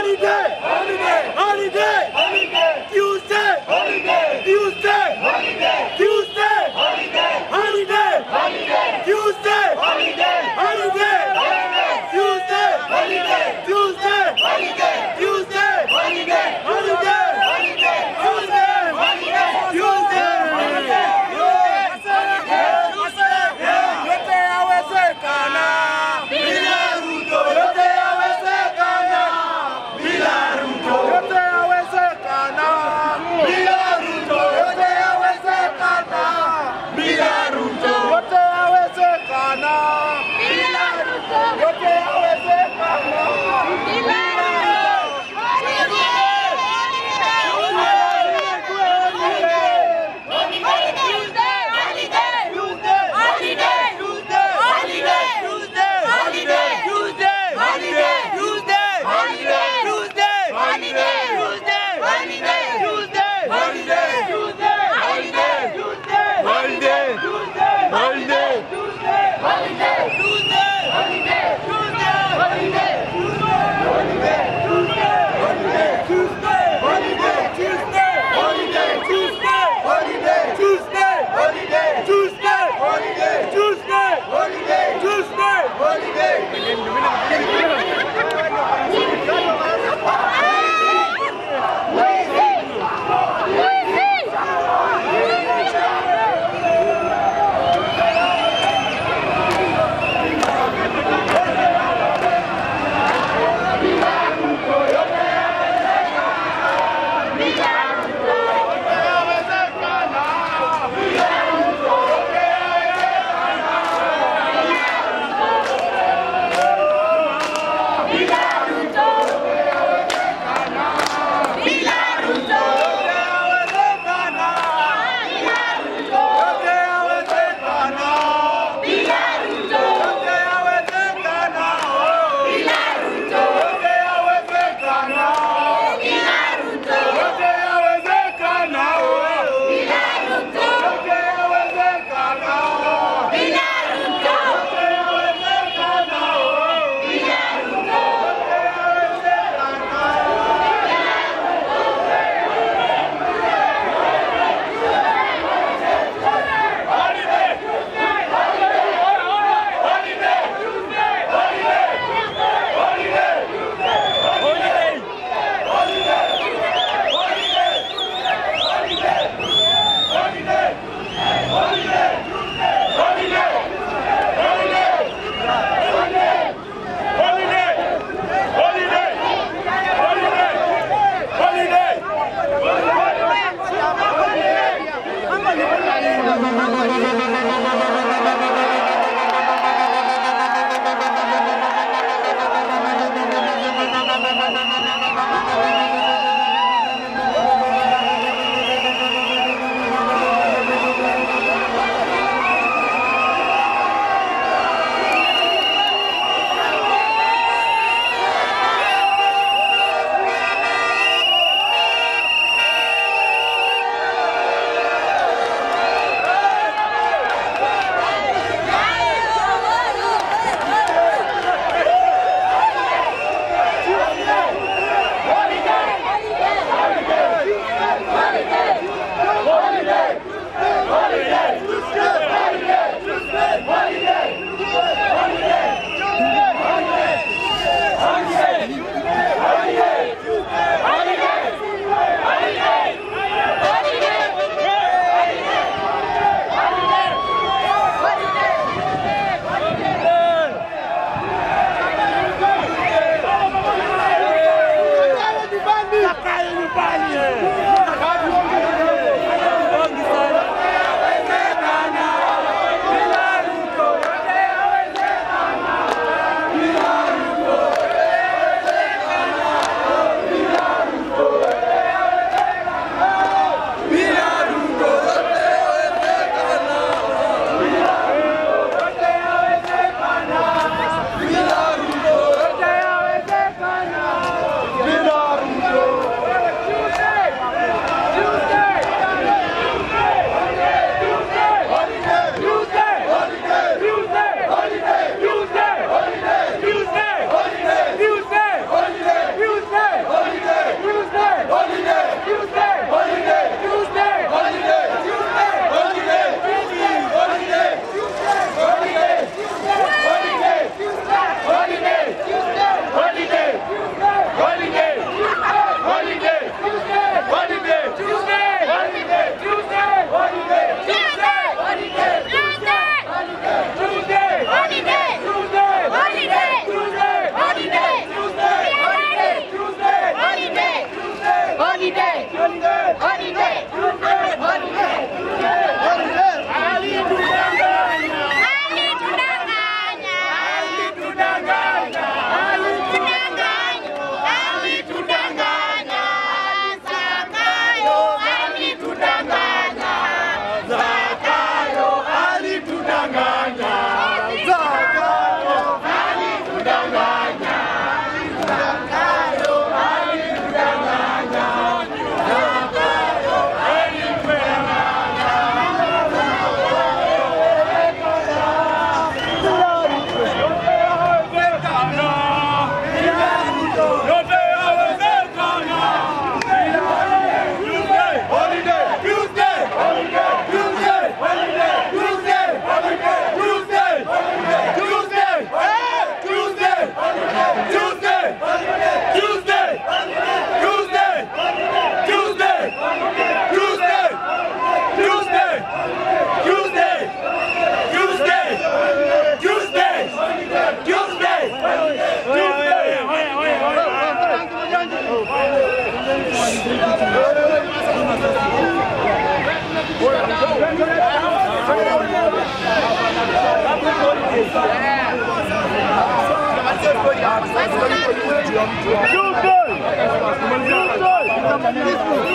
Holiday! Holiday! Holiday! Tuesday!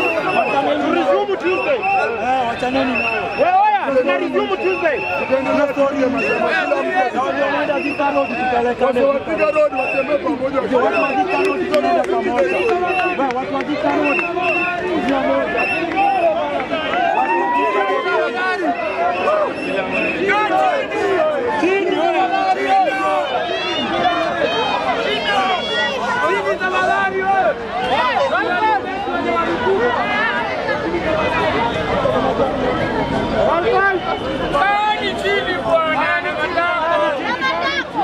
Resume Tuesday. Wachaneni nao. Wewe tuna resume Tuesday. Tunaenda story ya masema. Wanaenda Thika Road tupelekane. Wapiga road watembee pamoja. Watu wa Thika Road tunaenda pamoja. Watu wa Thika Road. Njia moja. Chini wewe. Chini tafadhali wewe. Kaeni chini bwana, ni matako.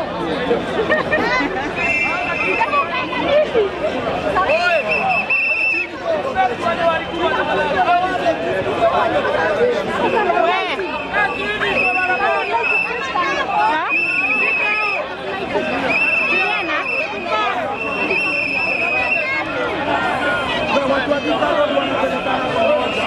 Watu wa Thika Road wanapelekana pamoja.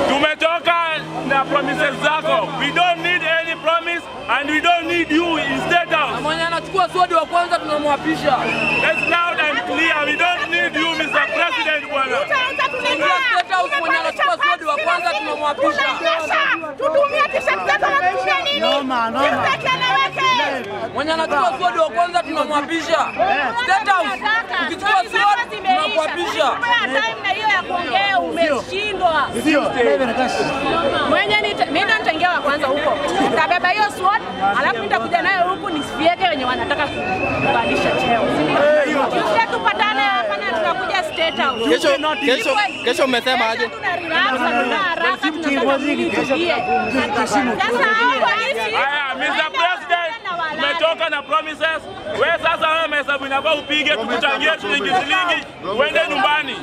Tumetoka na promises zako. We don't need any promise and we don't need you in State House. Mwenye anachukua swadi wa kwanza tunamwapisha. That's loud and clear. We don't need you, Mr. President bwana. State House mwenye anachukua swadi wa kwanza tunamwapisha. Tutumie t-shirt zetu na tutumie nini? Noma, noma. Mwenye anachukua swadi wa kwanza tunamwapisha. State House ukichukua swadi tunamwapisha. Time na hiyo ya kuongea umeshindwa. Sio. Mwenye ni mimi ndo nitaingia wa kwanza huko. Nitabeba hiyo sword, alafu nitakuja nayo huku nisifieke wenye wanataka kubadilisha cheo. Tusia tupatane hapa na tunakuja State House. Kesho umesema aje? Tuna relax, tuna haraka, tunataka tulie. Sasa hao polisi. Haya, Mr. President, umetoka na promises. Wewe sasa wewe mahesabu inafaa upige tukuchangie shilingi shilingi uende nyumbani.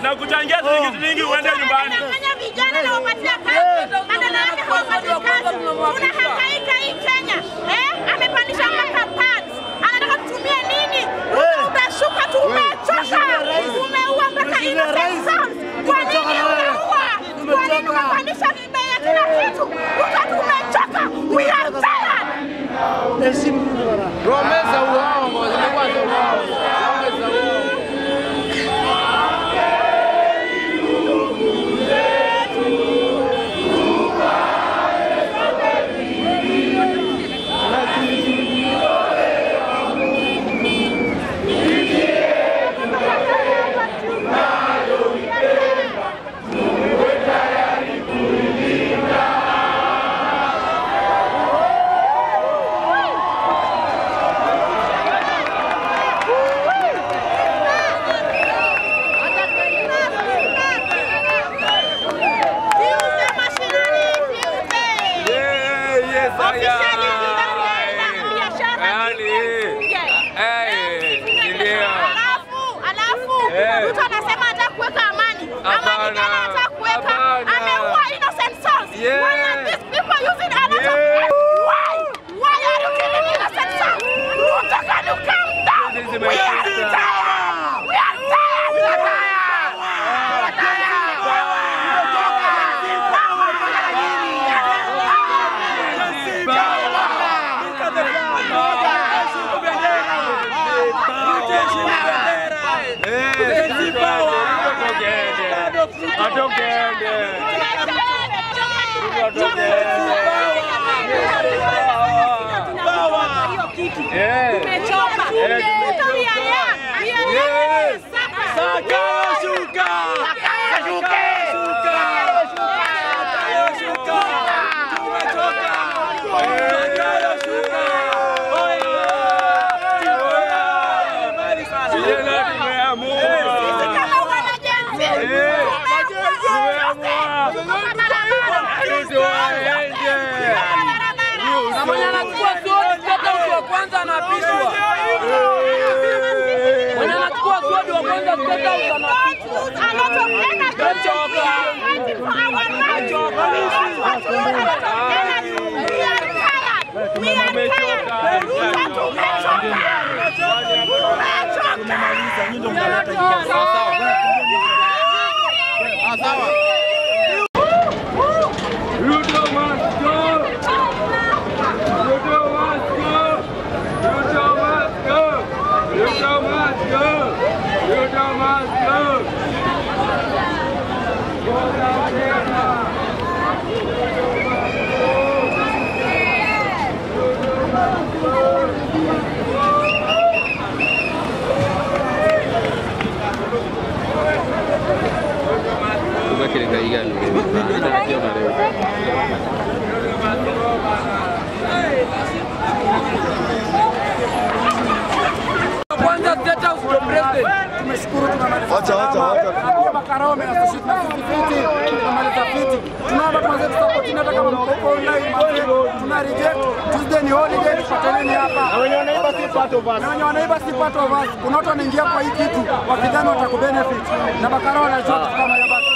Na kuchangia shilingi shilingi uende nyumbani. Tunafanya vijana na wapatia kazi. Badala yake hawapati kazi. Tunahangaika hii Kenya. Amepandisha mpaka pads. Anataka tutumie nini? Utashuka tu umechoka. Umeua mpaka innocent souls. Kwa nini umeua? Kwa nini unapandisha bei ya kila kitu? Tumechoka. We are tired. Promesa uongo, zimekuwa za uongo. Promesa uongo. Ruto anasema anataka kuweka amani. Amani gani anataka kuweka? Ameua innocent souls. Why are these people using a lot of why? Why are you killing innocent souls? Ruto, can you calm down? We are tired. We are tired. We are tired. We are tired. Tumechoka. kwanza State House Don't use a lot of energy. We are fighting for our rights. We don't want to use a lot of energy. We are tired. We are tired. Ruto tumechoka. Tumechoka. Sawa. Ruto must go. Ruto must go. Ruto must go. Ruto must go. Ruto must go. Go down here now. Kwanza State House ndio president. Tumeshukuru tunamaliza. Acha acha acha. Pia makarao ameassociate na sisi fiti, tunamaliza fiti. Tunaomba tuanze support hata kama mko online mazee. Tuna reject. Tuesday ni holiday, tupataneni hapa. Na wenye wanaiba si part of us. Na wenye wanaiba si part of us. Kuna watu wanaingia kwa hii kitu wakidhani watakubenefit. Na makarao wanajua kitu kama hiyo basi.